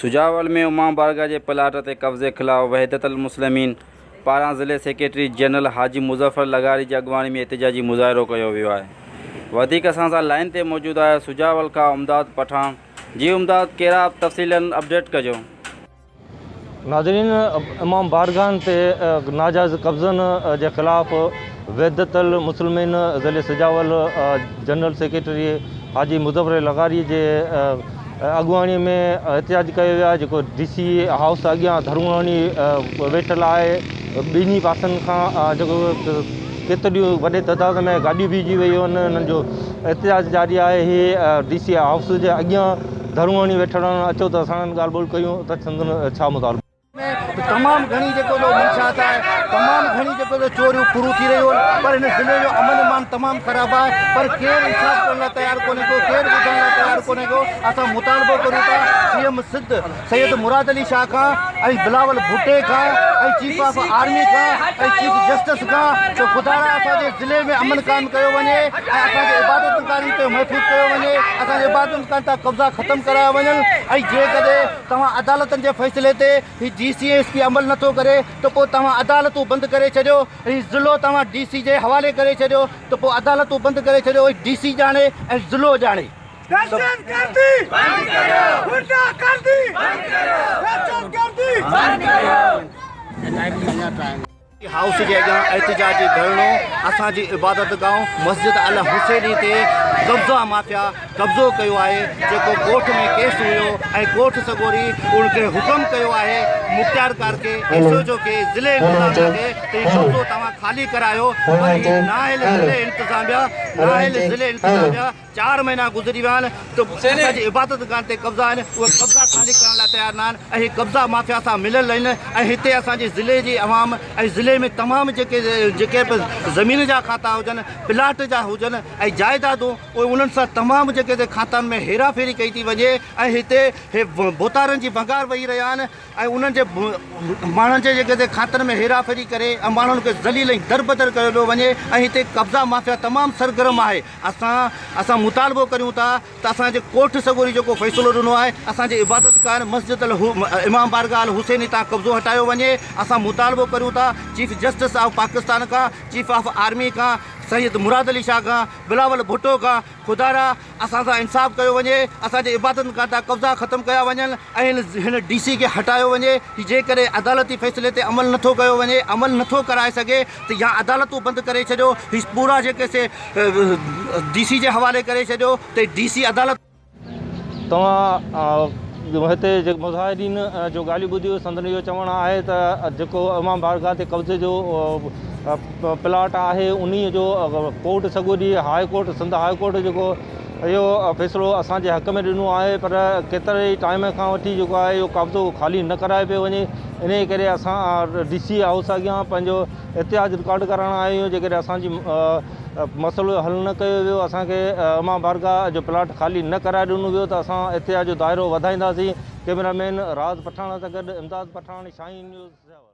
سجاول ۾ امام بارگاهه جي پلاٽ تي قبضي خلاف وحدت المسلمين پاران ضلعي سيڪريٽري جنرل حاجي مظفر لغاري جي اڳواڻي ۾ احتجاجي مظاهرو ڪيو ويو آهي. وڌيڪ اسان سان لائين تي موجود آهي سجاول کان امداد پٺاڻ جي امداد ڪهڙا تفصيلن اپڊيٽ ڪجو. ناظرين امام بارگاهن تي ناجائز قبضن جي خلاف وحدت المسلمين ضلعي سجاول جنرل سيڪريٽري حاجي مظفر لغاري جي اڳواڻي ۾ احتجاج ڪيو ويو آهي جيڪو ڊي سي هائوس اڳيان ڌرڻو هڻي ويٺل آهي ٻنهي پاسن کان جيڪو ڪيتريون وڏي تعداد ۾ گاڏيون بيهجي ويون آهن انهن جو احتجاج جاري آهي هي ڊي سي هائوس جي اڳيان ڌرڻو هڻي ويٺل آهن اچو ته ساڻن ڳالهه ٻولهه ڪيون ته سندن ڇا مطالبو ۾ تمام گهڻي جيڪو سو منشيات آهي تمام گهڻي جيڪو سو چوريون ڦرون ٿي رهيون آهن پر هن ضلعي جو امن امان تمام خراب آهي پر ڪير انصاف ڪرڻ لاء تيار ڪونهي ڪو ڪير ٻڌڻ لاء تيار ڪونهي ڪو اسان مطالبو ڪريون ٿا سي ايم سنڌ سيد مراد علي شاهه کان ۽ بلاول ڀٽي کان ۽ چيف آف آرمي کان ۽ چيف جسٽس کان ته خدارا اسان جي ضلعي ۾ امن قائم ڪيو وڃي ۽ اسان جي عبادت گاهن کي محفوظ ڪيو وڃي اسان جي عبادت گاهن تان قبضا ختم ڪرايا وڃن ۽ جيڪڏهن توهان عدالتن جي فيصلي تي هي ڊي سي ايس پي عمل نٿو ڪري ته پوء توهان عدالتون بند ڪري ڇڏيو ۽ ضلعو توهان ڊي سي جي حوالي ڪري ڇڏيو ته پوء عدالتون بند ڪري ڇڏيو ۽ ڊي سي ڄاڻي ۽ ضلعو ڄاڻي. دهشتگردي بند ڪريو غنڊا گردي بند ڪريو دهشتگردي بند ڪريو. هائوس جي اڳيان احتجاجي ڌرڻو، اسان جي عبادتگاهه مسجد الحسيني تي قبضا مافيا قبضو ڪيو آهي، جيڪو ڪورٽ ۾ ڪيس هيو ۽ ڪورٽ سڳوري ان کي حڪم ڪيو آهي مختيارڪار کي، ايس ايچ او کي، ضلعي انتظاميا کي ته هي قبضو توهان خالي ڪرايو پر هي نااهل ضلعي انتظاميا نااهل ضلعي انتظاميا چار مهينا گذري ويا آهن ته اسان جي عبادت گاهن تي قبضا آهن اهي قبضا خالي ڪرڻ لاء تيار نه آهن ۽ هي قبضا مافيا سان مليل آهن ۽ هتي اسان جي ضلعي جي عوام ۽ ضلعي ۾ تمام جيڪي جيڪي به زمين جا کاتا هجن پلاٽ جا هجن ۽ جائيدادون اهي انهن سان تمام جيڪي کاتن ۾ هيرا ڦيري ڪئي ٿي وڃي ۽ هتي هي ڀوتارن جي ڀنگار وهي رهيا آهن ۽ انهن جي ماڻهن جي جيڪي کاتن ۾ هيرا ڦيري ڪري ۽ ماڻهن کي ذليل ۽ دربدر ڪيو پيو وڃي ۽ هتي قبضا مافيا تمام سرگرم آهي اسان اسان مطالبو ڪريون ٿا ته اسان جي ڪوٺ سڳوري جيڪو فيصلو ڏنو آهي اسان جي عبادت گاهن مسجد امام بارگاهه الحسيني تان قبضو هٽايو وڃي اسان مطالبو ڪريون ٿا چيف جسٽس آف پاڪستان کان چيف آف آرمي کان سيد مراد علي شاهه کان بلاول ڀٽو کان خدارا اسان سان انصاف ڪيو وڃي، اسان جي عبادت گاهن تان قبضا ختم ڪيا وڃن ۽ هن ڊي سي کي هٽايو وڃي، جيڪڏهن عدالتي فيصلي تي عمل نٿو ڪيو وڃي، عمل نٿو ڪرائي سگهي ته يا عدالتون بند ڪري ڇڏيو، هي پورا جيڪي سي ڊي سي جي حوالي ڪري ڇڏيو ته ڊي سي عدالت. توهان هتي جيڪي مظاهرين جو ڳالهيون ٻڌيون سندن اهو چوڻ آهي ته جيڪو امام بارگاهه تي قبضي جو پلاٽ آهي انهي جو ڪورٽ سڳوري high court Sindh high court جيڪو اهو فيصلو اسان جي حق ۾ ڏنو آهي پر ڪيتري ئي ٽائيم کان وٺي جيڪو آهي اهو قبضو خالي نه ڪرايو پيو وڃي انهي ڪري اسان ڊي سي هائوس اڳيان پنهنجو احتجاج رڪارڊ ڪرائڻ آيا آهيون جيڪڏهن اسان جي مسئلو حل نه ڪيو ويو اسان کي امام بارگاهه جو پلاٽ خالي نه ڪرائي ڏنو ويو ته اسان احتجاج جو دائرو وڌائينداسين ڪئميرا مين راز پٺاڻ سان گڏ امداد پٺاڻ شاهين نيوز سياول.